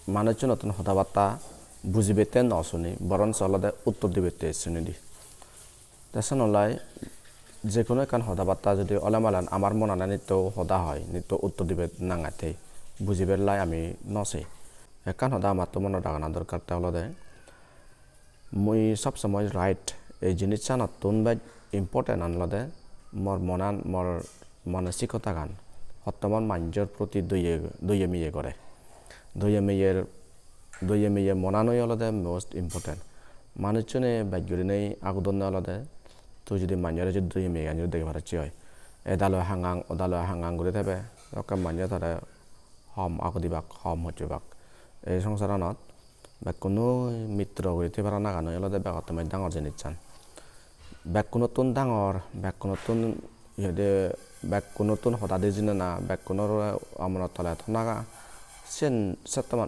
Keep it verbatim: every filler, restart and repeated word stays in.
manucchunottun hoda batta bujibette no suni, boronso olode uttor dibette sunidi. Te senolai je hono ekkan hoda batta judi ole malen amar monane nitto hoda hoi, nitto uttor dibe nangattei, bujibar lai ami no sei. Ekkan hoda amattun monot ragana dorkar, te olode mui sob somoi right. Ei jinissanottun bej important an olode mor monan, mor manosikotagan, hottomon manjor proti doye, doye miye gore. Doye miyer, doye miye monanoi olode most important. Manucchune bej gurinei agudonne olode tui judi manjore judi doye miye gan judi dege parocche oi, edalo hangang, odalo hangang guri thebe, dokke manje tare hom agudibak, hom hojjebak. Ei songsaranot bekkuno mitro guri thei paranagan olode begottun bej dangor jinissan. Bekkunottun dangor, bekkunottun iyede, bekkunottun hoda di jinana, bekkunor amono tole thonaga, siyen settoman